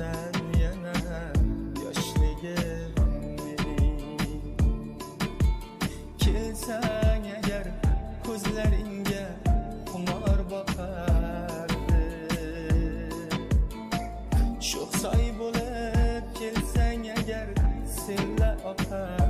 Sensan yana yoshligim mening. Kelsang agar, ko'zlaringga xumor boqardi. Sho'xsoy bo'lib kelsang agar, sella oqar.